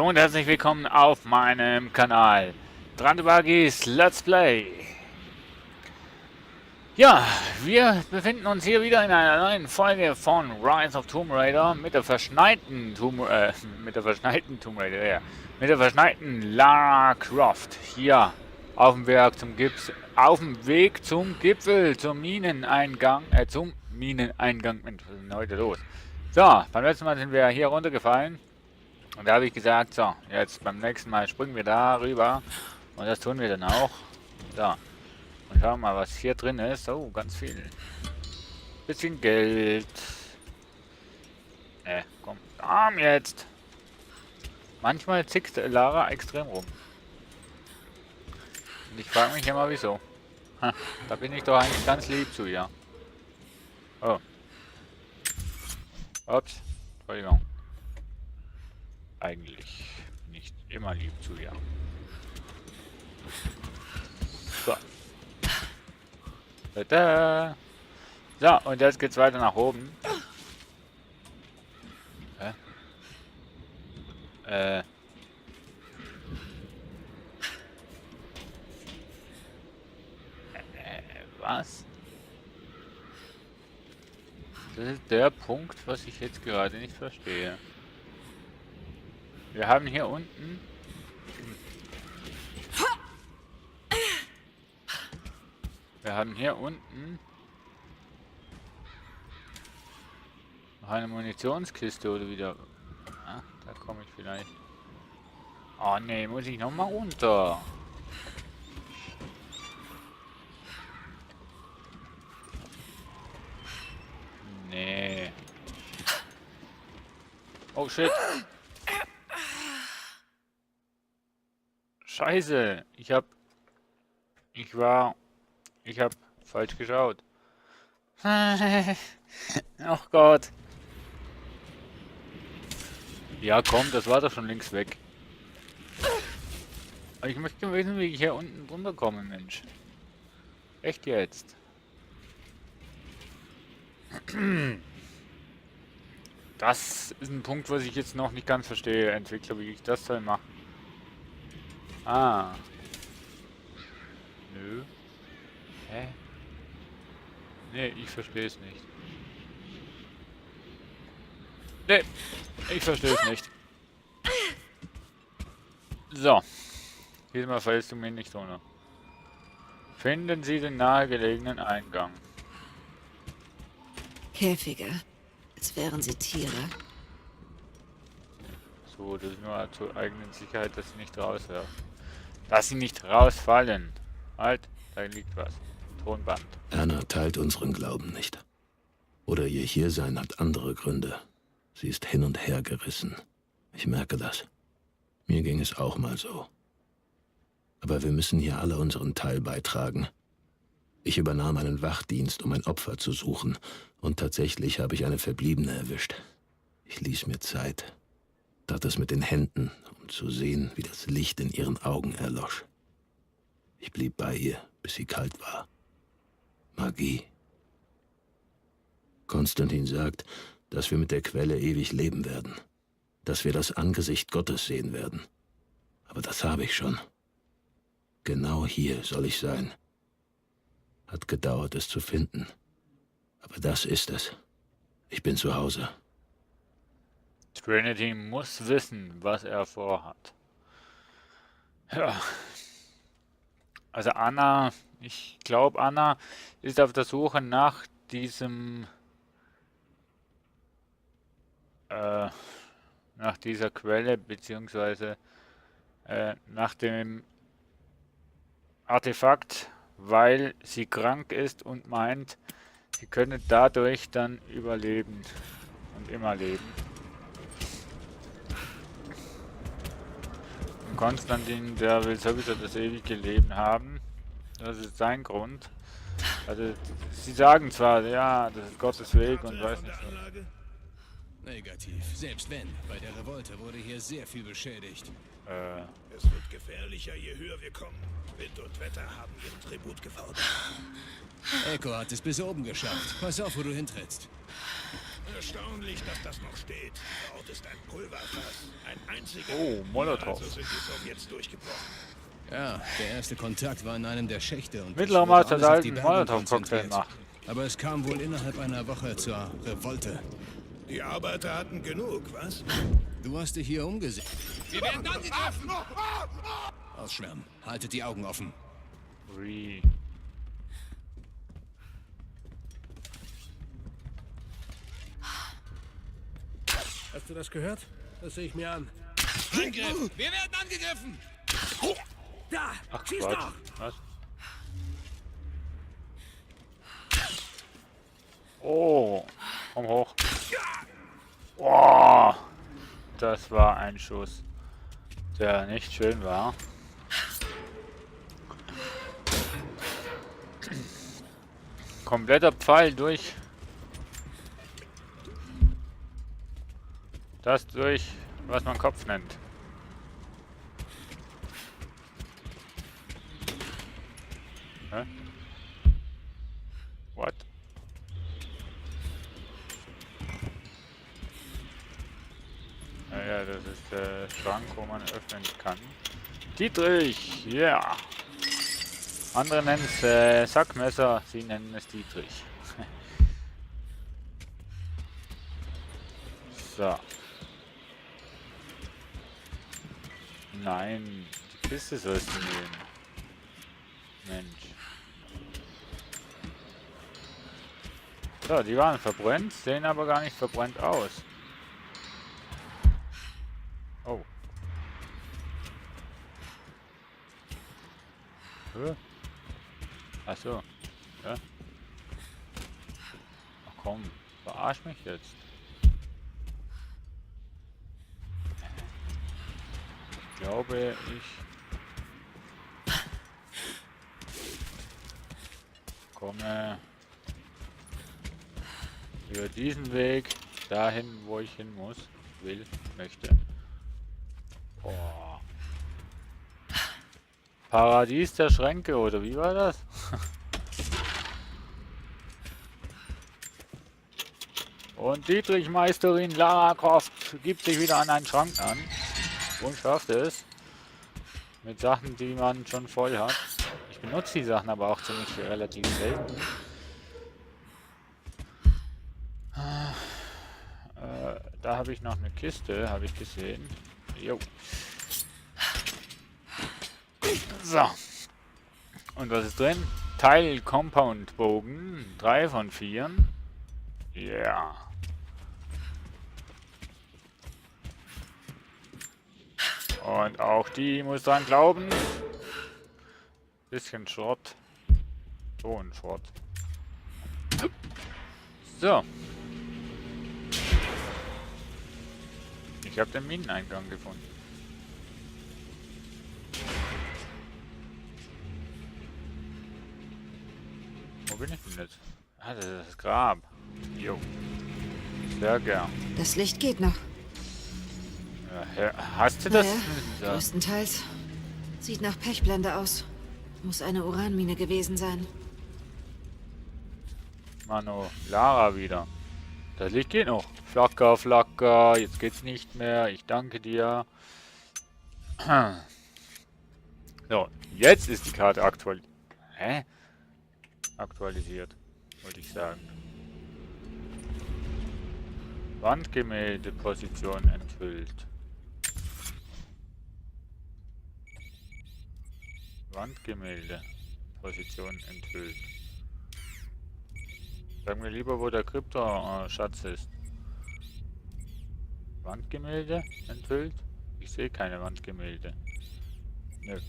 Hallo und herzlich willkommen auf meinem Kanal Drandebagis Let's Play. Ja, wir befinden uns hier wieder in einer neuen Folge von Rise of Tomb Raider mit der verschneiten Tomb Raider, ja. Mit der verschneiten Lara Croft hier auf dem Weg zum Gipfel, zum Mineneingang, Mensch, was ist denn heute los? So, beim letzten Mal sind wir hier runtergefallen. Und da habe ich gesagt, so, jetzt beim nächsten Mal springen wir da rüber. Und das tun wir dann auch. So. Und schauen wir mal, was hier drin ist. Oh, ganz viel. Bisschen Geld. Komm. Arm jetzt. Manchmal zickt Lara extrem rum. Und ich frage mich immer, wieso. Ha, da bin ich doch eigentlich ganz lieb zu ihr. Oh. Ups. Entschuldigung. Eigentlich nicht immer lieb zu ihr. So. Tada. So, und jetzt geht's weiter nach oben. Was? Das ist der Punkt, was ich jetzt gerade nicht verstehe. Wir haben hier unten... noch eine Munitionskiste oder wieder... Ah, da komme ich vielleicht... Oh ne, muss ich nochmal runter. Nee. Oh shit. Scheiße. Ich hab falsch geschaut. Oh Gott. Ja komm, das war doch schon links weg. Aber ich möchte wissen, wie ich hier unten drunter komme, Mensch. Echt jetzt? Das ist ein Punkt, was ich jetzt noch nicht ganz verstehe, Entwickler, wie ich das soll machen. Ah. Nö. Hä? Nee, ich verstehe es nicht. Nee, ich verstehe es nicht. So. Diesmal fällst du mir nicht runter. Finden Sie den nahegelegenen Eingang. Käfige, als wären sie Tiere. So, das ist nur zur eigenen Sicherheit, dass sie nicht rauswerfen. Dass sie nicht rausfallen. Halt, da liegt was. Tonband. Anna teilt unseren Glauben nicht. Oder ihr Hiersein hat andere Gründe. Sie ist hin und her gerissen. Ich merke das. Mir ging es auch mal so. Aber wir müssen hier alle unseren Teil beitragen. Ich übernahm einen Wachdienst, um ein Opfer zu suchen. Und tatsächlich habe ich eine Verbliebene erwischt. Ich ließ mir Zeit. Tat es mit den Händen, um zu sehen, wie das Licht in ihren Augen erlosch. Ich blieb bei ihr, bis sie kalt war. Magie. Konstantin sagt, dass wir mit der Quelle ewig leben werden. Dass wir das Angesicht Gottes sehen werden. Aber das habe ich schon. Genau hier soll ich sein. Hat gedauert, es zu finden. Aber das ist es. Ich bin zu Hause. Trinity muss wissen, was er vorhat. Ja. Also Anna, ich glaube Anna ist auf der Suche nach diesem... nach dieser Quelle, beziehungsweise nach dem Artefakt, weil sie krank ist und meint, sie könne dadurch dann überleben und immer leben. Und Konstantin, der will sowieso das ewige Leben haben. Das ist sein Grund. Also, sie sagen zwar, ja, das ist Gottes Weg und weiß nicht was. Negativ. Selbst wenn. Bei der Revolte wurde hier sehr viel beschädigt. Es wird gefährlicher, je höher wir kommen. Wind und Wetter haben ihren Tribut gefordert. Echo hat es bis oben geschafft. Pass auf, wo du hintrittst. Erstaunlich, dass das noch steht. Der Ort ist ein Pulverfass. Ein einziger. Oh, Molotow. Also sind die Sowjets durchgebrochen. Ja, der erste Kontakt war in einem der Schächte und Mittlerer es wurde Meister alles auf die alten Bergung Molotow-Cocktail konzentriert. machen. Aber es kam wohl innerhalb einer Woche zur Revolte. Die Arbeiter hatten genug, was? Du hast dich hier umgesehen. Wir werden angegriffen! Ausschwärmen. Haltet die Augen offen. Ui. Hast du das gehört? Das sehe ich mir an. Angriff! Wir werden angegriffen! Da! Ach Schieß Quatsch. doch! Was? Oh, komm hoch. Oh, das war ein Schuss, der nicht schön war. Kompletter Pfeil durch das durch, was man Kopf nennt. Hä? What? Naja, das ist der Schrank, wo man öffnen kann. Dietrich, ja. Yeah. Andere nennen es Sackmesser, sie nennen es Dietrich. So. Nein, die Kiste sollst du nehmen. Mensch. So, die waren verbrannt, sehen aber gar nicht verbrannt aus. Oh. Ach so. Ja. Ach komm, verarsch mich jetzt. Ich glaube, ich komme über diesen Weg dahin, wo ich hin muss, möchte. Oh. Paradies der Schränke, oder wie war das? Und Dietrich Meisterin Lara Croft gibt sich wieder an einen Schrank an und schafft es mit Sachen, die man schon voll hat. Ich benutze die Sachen aber auch ziemlich relativ selten. Da habe ich noch eine Kiste, habe ich gesehen. Jo. So. Und was ist drin? Teil Compound Bogen. 3 von 4. Ja. Yeah. Und auch die muss dran glauben. Bisschen Schrott. So ein Schrott. So. Ich habe den Mineneingang gefunden. Wo bin ich denn jetzt? Ah, das ist das Grab. Jo. Sehr gern. Das Licht geht noch. Ja, hast du das? Naja, Ja. größtenteils. Sieht nach Pechblende aus. Muss eine Uranmine gewesen sein. Mano, Lara wieder. Das Licht geht noch. Flacker, flacker. Jetzt geht's nicht mehr. Ich danke dir. So, jetzt ist die Karte aktualisiert. Hä? Aktualisiert, wollte ich sagen. Wandgemälde Position enthüllt. Wandgemälde Position enthüllt. Sag mir lieber, wo der Krypto-Schatz ist. Wandgemälde enthüllt? Ich sehe keine Wandgemälde. Nö.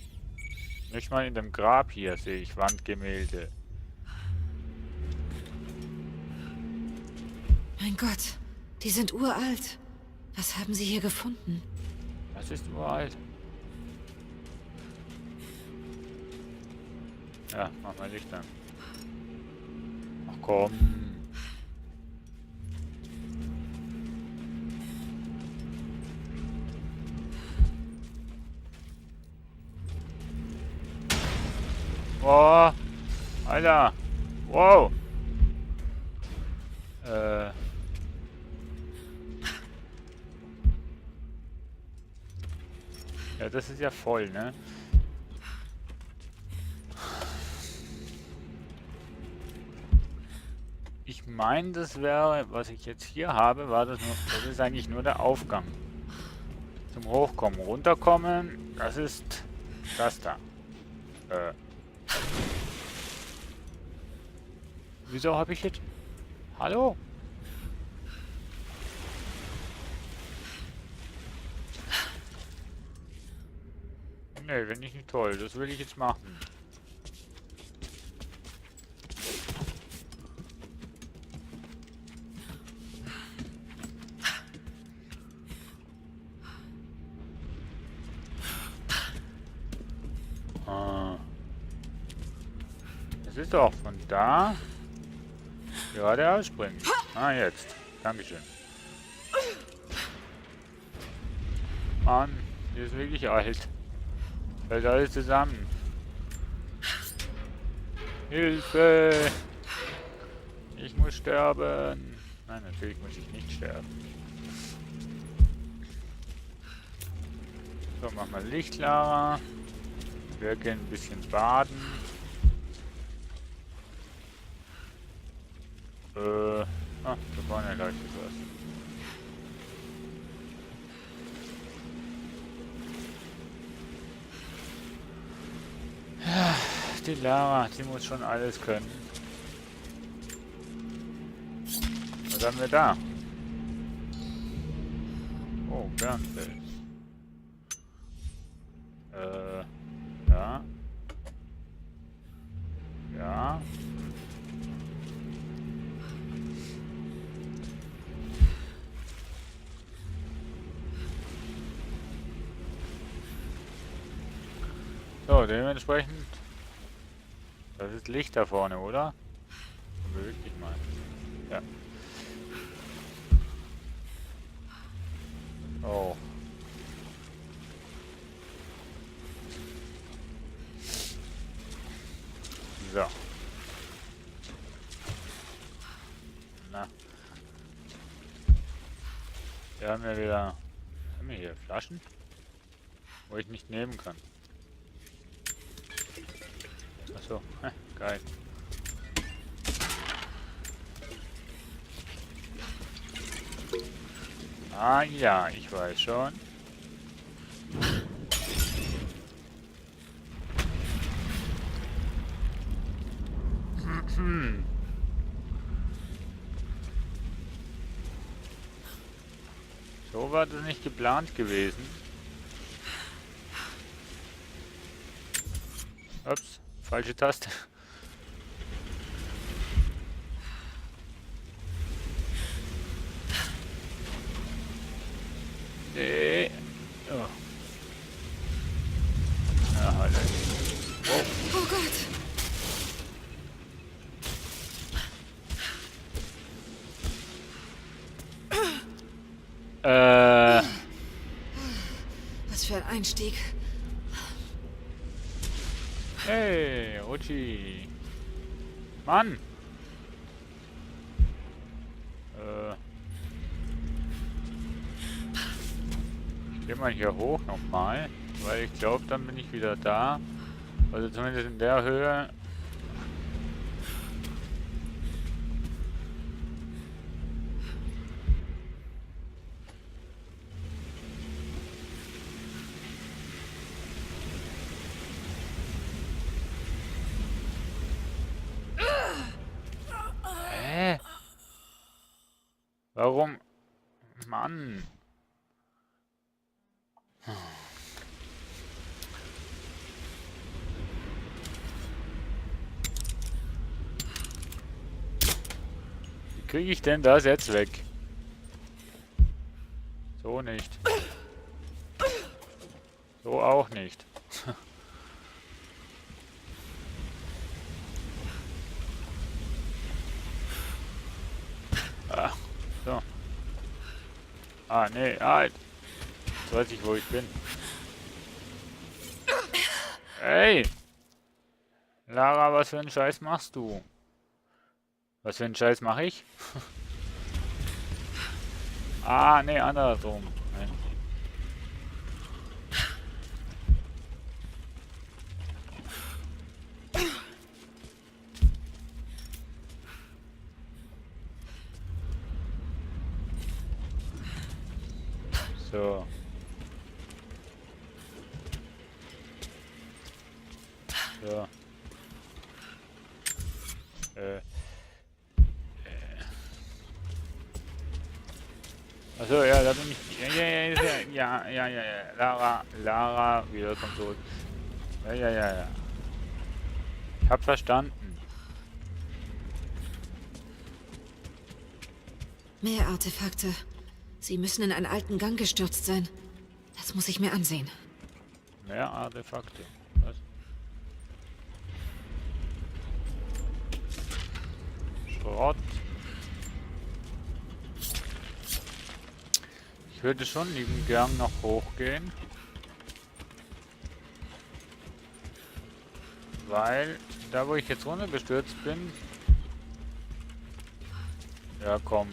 Nicht mal in dem Grab hier sehe ich Wandgemälde. Mein Gott, die sind uralt. Was haben sie hier gefunden? Das ist uralt. Ja, mach mal Licht an. Ach komm. Oh, Alter. Wow. Ja, das ist ja voll, ne? Ich meine, das wäre, was ich jetzt hier habe, war das nur, das ist eigentlich nur der Aufgang. Zum Hochkommen. Runterkommen, das ist das da. Wieso habe ich jetzt... Hallo? Nee, finde ich nicht toll. Das will ich jetzt machen. Es ist doch von da gerade ausspringen. Ah, jetzt. Dankeschön. Mann, die ist wirklich alt. Fällt alles zusammen. Hilfe! Ich muss sterben. Nein, natürlich muss ich nicht sterben. So, machen wir Licht, Lara. Wir gehen ein bisschen baden. Da vorne leuchtet was. Ja, die Lara, die muss schon alles können. Was haben wir da? Oh, Bernfeld. Ja. Ja. So, dementsprechend. Das ist Licht da vorne, oder? Beweg dich mal. Ja. Oh. So. Na. Wir haben ja wieder... Haben wir hier Flaschen? Wo ich nicht nehmen kann. Achso, geil. Ah ja, ich weiß schon. So war das nicht geplant gewesen. Ups, falsche Taste. Nee. Oh. Ja, halt. Oh Gott! Was für ein Einstieg. Hey, Rutschi. Mann. Ich geh mal hier hoch nochmal, weil ich glaube, dann bin ich wieder da. Also zumindest in der Höhe. Hä? Warum? Mann. Wie kriege ich denn das jetzt weg? So nicht. So auch nicht. Ah, so. Ah, nee, halt. Jetzt weiß ich, wo ich bin. Hey! Lara, was für einen Scheiß machst du? Was für einen Scheiß mache ich? Ah, nee, andersrum. Nein. So. So. Achso, ja, da bin ich. Ja. Lara, wieder kommt zurück. Ja. Ich hab verstanden. Mehr Artefakte. Sie müssen in einen alten Gang gestürzt sein. Das muss ich mir ansehen. Mehr Artefakte. Was? Schrott. Ich würde schon lieben gern noch hochgehen. Weil, da wo ich jetzt runtergestürzt bin... Ja, komm.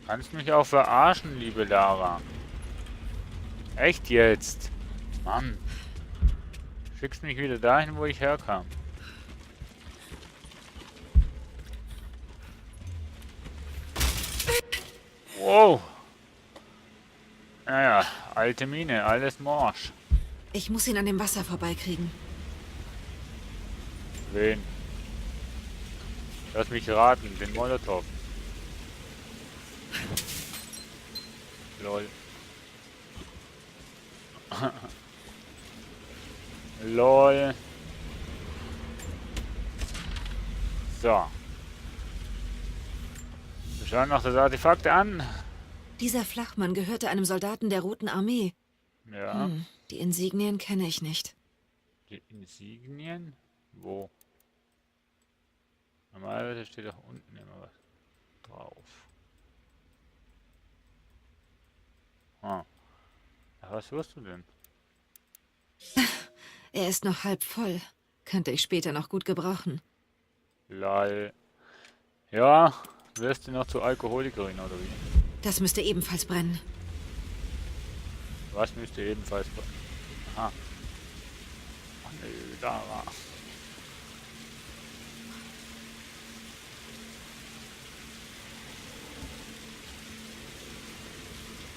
Kannst mich auch verarschen, liebe Lara. Echt jetzt? Mann. Schickst mich wieder dahin, wo ich herkam. Wow. Naja, alte Mine, alles morsch. Ich muss ihn an dem Wasser vorbeikriegen. Wen? Lass mich raten, den Molotow. Lol. Lol. So. Wir schauen noch das Artefakt an. Dieser Flachmann gehörte einem Soldaten der Roten Armee. Ja. Die Insignien kenne ich nicht. Die Insignien? Wo? Normalerweise steht auch unten immer was drauf. Ah. Was wirst du denn? Er ist noch halb voll. Könnte ich später noch gut gebrauchen. Lol. Ja, wirst du noch zur Alkoholikerin oder wie? Das müsste ebenfalls brennen. Was müsste ebenfalls brennen? Aha. Ach nee, Lara.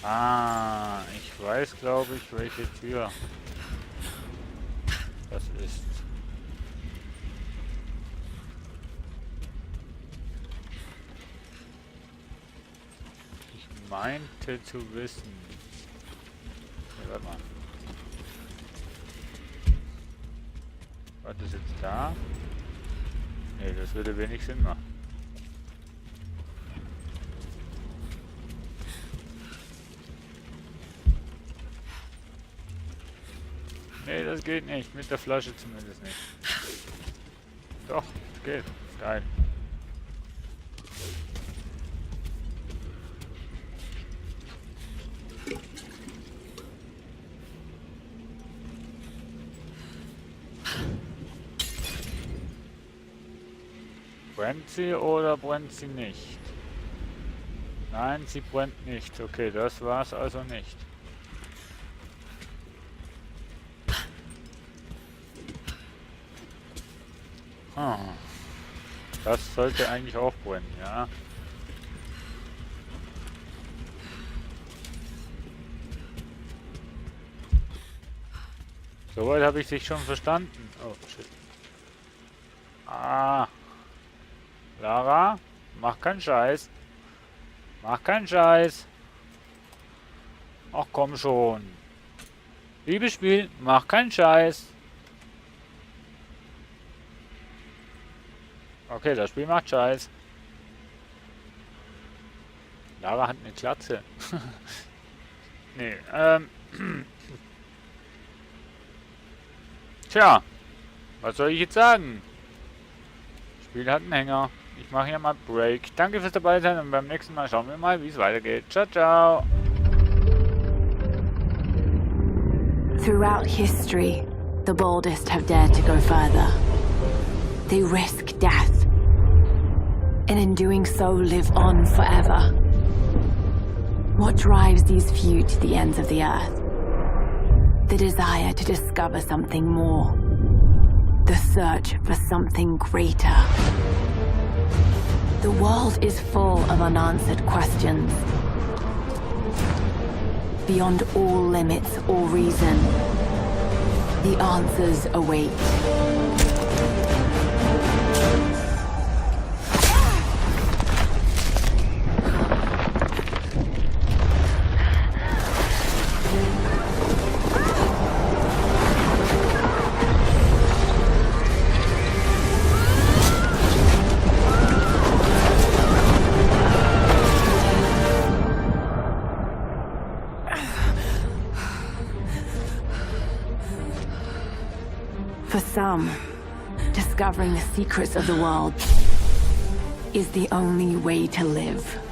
Ah, ich weiß, glaube ich, welche Tür das ist. Ich meinte zu wissen. Nee, warte mal. War das jetzt da? Nee, das würde wenig Sinn machen. Nee, das geht nicht. Mit der Flasche zumindest nicht. Doch, geht. Geil. Brennt sie oder brennt sie nicht? Nein, sie brennt nicht. Okay, das war's also nicht. Das sollte eigentlich auch brennen, ja. Soweit habe ich dich schon verstanden. Oh, shit. Ah. Lara, mach keinen Scheiß. Mach keinen Scheiß. Ach komm schon. Liebes Spiel, mach keinen Scheiß. Okay, das Spiel macht Scheiß. Lara hat eine Glatze. Nee, Tja, was soll ich jetzt sagen? Das Spiel hat einen Hänger. Ich mache hier mal Break. Danke fürs dabei sein und beim nächsten Mal schauen wir mal, wie es weitergeht. Ciao, ciao. Throughout history, the boldest have dared to go further. They risk death, and in doing so live on forever. What drives these few to the ends of the earth? The desire to discover something more. The search for something greater. The world is full of unanswered questions. beyond all limits or reason. The answers await. For some, discovering the secrets of the world is the only way to live.